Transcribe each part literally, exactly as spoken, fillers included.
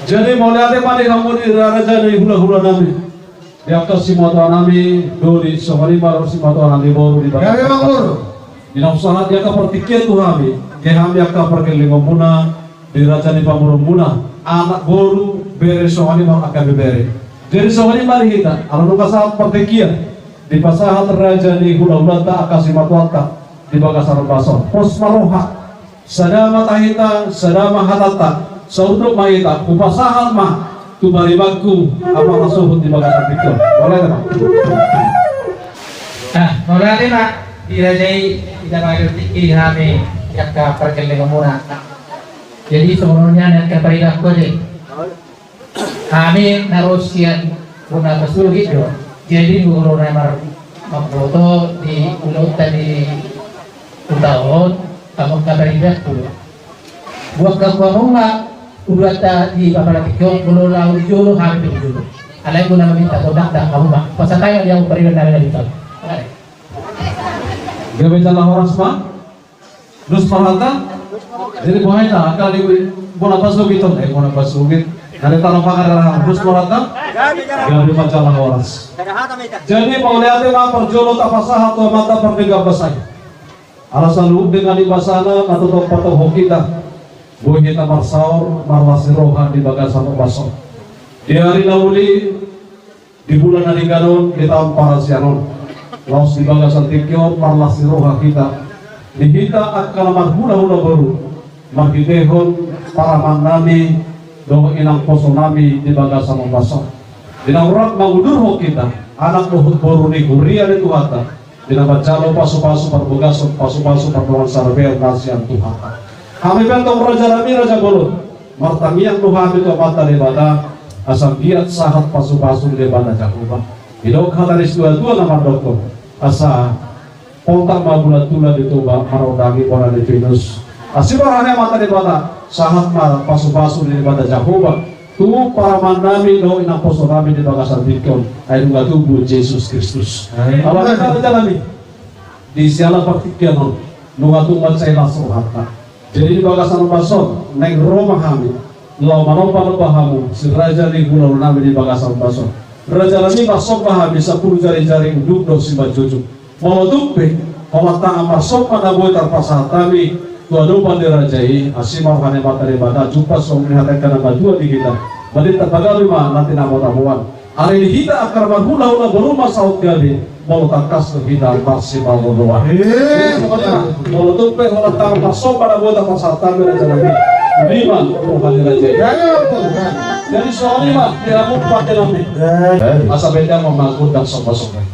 Jadi mauliate ma di hamu di raja ni hula-hula nami, di angka simatuanami, doli songon i ma ro simatuanami boru di bagasan. Gabe makmur. Di naung sahat di angka partingkian tu hami, di hami angka pargellengonmuna, di raja ni pamoruonmuna, anak boru, bere songon i ma angka bebere. Jadi songon i ma di hita, ala nunga sahat partingkian, dipasahat raja ni hula-hulanta angka simatuanta di bagasan bagas on. Pos ma roha. Sada ma hata hita, sada ma hatanta, saunduk ma hita, hupasahat ma tu baribanku, amang na sohot di bagasan tingki on. Mauliate ma. Ah, mauliate ma, di raja i, hita ma di tingki hami, di angka pargellengonmuna. Jadi, songon on nian angka paribanku ate. Hami na ro sian bona pasogit do. Jadi, di ulaonta na mar-, mamboto di ulaonta di huta on, hamu angka paribanku. Buat hamu ma ulaonta di bagasan tingki on, molo laho di jolo, hami pe di jolo. Alai hona maminta tondang da hamu ma. Pasahat ma di hamu pariban nami na di huta on. Gabe jala horas ma. Dos ma rohanta. Jadi boha hita angka di bona pasogit on, eh, bona pasogit. Dari tanah pagar, dos ma rohanta. Gabe ma jala horas. Jadi mauliate ma parjolo tapasahat tu Amanta Pardenggan Basa i. Ala saluhut denggan ni basana na tongtong patokhon hita. Boi hita marsaor marlas ni roha di bagasan bagas on. Di ari na uli, di bulan na denggan on, di taon parasian on. Laos di bagasan tingki on marlas ni roha hita. Di hita angka na marhula-hula boru, marhitehon paraman nami dohot inang poso nami di bagasan bagas on. Di naung rap mangudurhon hita, anak dohot boru ni huria ni Tuhanta. Di na manjalo pasu-pasu parbagason, pasu-pasu pardongansaripeon na sian Tuhanta. Hami pe antong raja nami, raja bolon, martangiang do hami tu Amanta Debata, asa anggiat sahat pasu-pasu ni Debata Jahowa. Didok hata ni situa-tua na mandok, asa pontang ma bulan tulan di Toba, marondangi bona ni Venus. Asi ma roha ni Amanta Debata, sahat ma pasu-pasu ni Debata Jahowa tu paraman nami dohot inang poso nami di bagasan tingki on, ai nunga tubu Jesus Kristus. Amin. Ala ni hita raja nami, di siala partingkian on, nunga tung mansai las rohanta. Jadi di bagasan bagas on, naeng ro ma hami laho manomba-nomba hamu, si raja ni hula-hula nami di bagasan bagas on. Raja nami, marsomba hami sampulu jari-jari unduk dohot simanjujung. Molo tung pe holan tangan marsomba na boi tarpasahat hami tu adopan ni raja i, asi ma roha ni Amanta Debata, jumpang songon i hata angka na matua di hita. Balintang pagabe ma na tinamo-tamoan. Ari di hita angka na marhula-hula boru marsahut gabe, molo tangkas do hita marsimaloloan. Eh, molo tung pe holan tangan marsomba na boi tarpasahat hami, raja nami, uli ma roha ni raja i. Jadi songon i ma di hamu pande nami. Asa baen damang ma gondang somba-somba.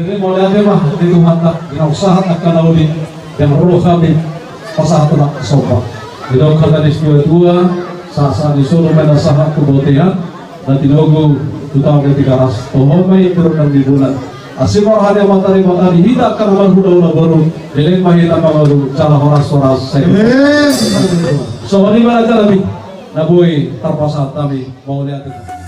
Jadi mauliate ma di Tuhanta, di na sahat angka na uli, yang roha mi pasahat na somba. Didok hata ni situa-tua, sahat-sahat ni solu ma na sahat tu bontean, na tinogu tu taon di Tigaras, toho ma i turunan ni bulan. Asi ma roha ni Amanta Debata di hita angka na marhulahula boru, leleng ma hita mangalualu jala horas-horas sae. Songon i ma na jala mi, na boi tarpasahat hami, mauliate.